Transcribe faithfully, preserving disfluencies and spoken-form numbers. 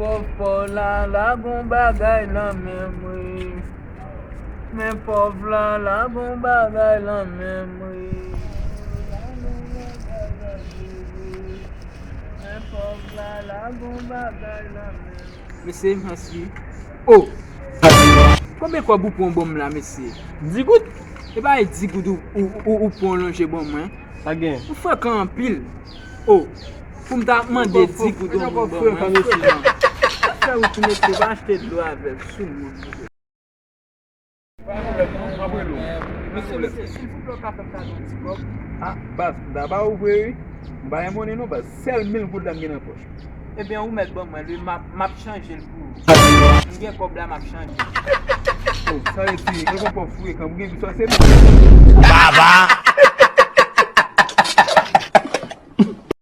Pòv pòv la, la gon bagay lan menm wi. Men pòv la, la gon bagay lan menm wi. Men pòv la, la gon bagay lan menm. Mesye, mèsi. Oh! Konbyen kòb ou pran ban m la, mesye? Dis goud? E pa dis goud ou, ou, ou, ou pran lonje ban mwen. Pa gen. Ou frekan anpil. Oh! Pou m ta mande dis goud ou ban mwen. Frekan. Fè wout, mesye, pa achte dlo avè l, soumoun. Mesye, mesye, silvouplè, ou ka fè m kado yon ti kòb? Ah, baz, m ta ba ou vre wi. M pa gen monnen non, baz. Sèl mil goud la m gen nan pòch. Ebyen, ou mèt ban mwen li, m ap, m ap chanje l pou ou. M gen kòb la, m ap chanje. Oh, sa vle di, mwen gon pòv frekan, m gen sa se mwen. Baba!